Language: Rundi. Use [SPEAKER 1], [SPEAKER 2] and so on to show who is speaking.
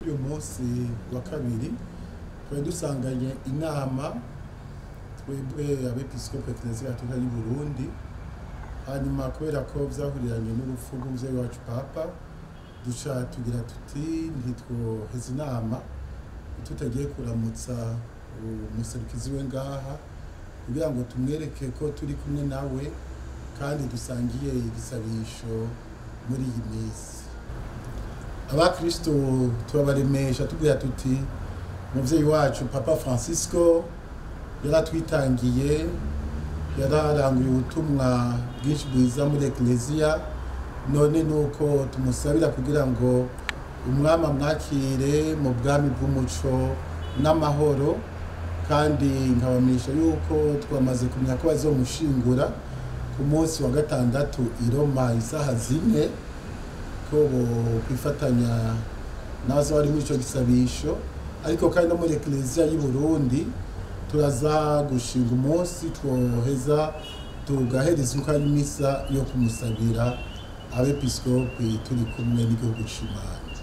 [SPEAKER 1] Uyu munsi wa kabiri twari dusanganye inama twebwe abepiskopi Eklezia Gatolika y'u Burundi. Hanyuma kubera ko vyahuriranye n'urupfu rw'umuvyeyi wacu Papa, duca tugira tuti ntitwoheza inama tutagiye kuramutsa umuserukizi we ngaha, kugira ngo tumwereke ko turi kumwe nawe kandi dusangiye igisabisho muri iyi minsi. Abakristo turabaremesha tubwira tuti umuvyeyi wacu Papa Francisco yaratwitangiye, yararanguye ubutumwa bwinshi bwiza muri Eklezia. None nuko tumusabira kugira ngo umwami amwakire mu bwami bw'umuco n'amahoro, kandi nkabamenyesha yuko twamaze kumenya ko bazomushingura ku munsi wa gatandatu i Roma isaha 4, ko kwifatanya n'abazoba bari muri ico gisabisho. Ariko kandi no muri Eklezia y'u Burundi turaza gushinga umunsi twoheza tugahereza imisa yo kumusabira abepiskopi turi kumwe n'igihugu c'Imana.